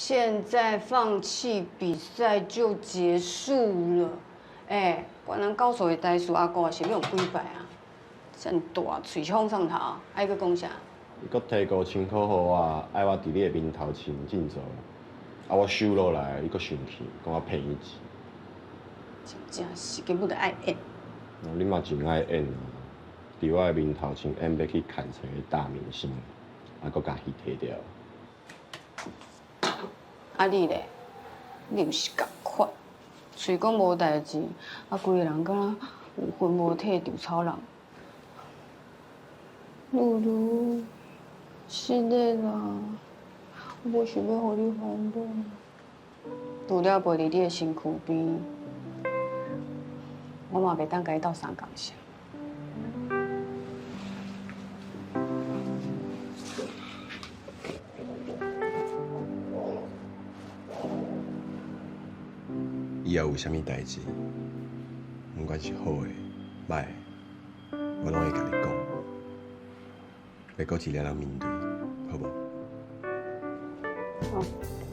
現在放棄比賽就結束了。欸，關人教授的代誌，阿哥也是用幾擺啊？遮爾大喙衝上頭，愛閣講啥？伊閣提5000塊予我，愛我佇你的面頭前振作。啊，我收落來，伊閣生氣，講我騙伊錢。真正是根本就愛演。你嘛真愛演啊！佇我的面頭前演欲去牽一个大明星，啊，閣共戲提掉。啊你咧？你毋是仝款，喙講無代誌，啊，規个人敢若有魂無體的稻草人。露露，是的啦，我無想欲予你煩惱。除了無佇你的身軀邊，我嘛袂當共你鬥相共啥。以後有啥物代誌，毋管是好的、歹的，我攏會共你講。欲閣一个人面對，好無？好。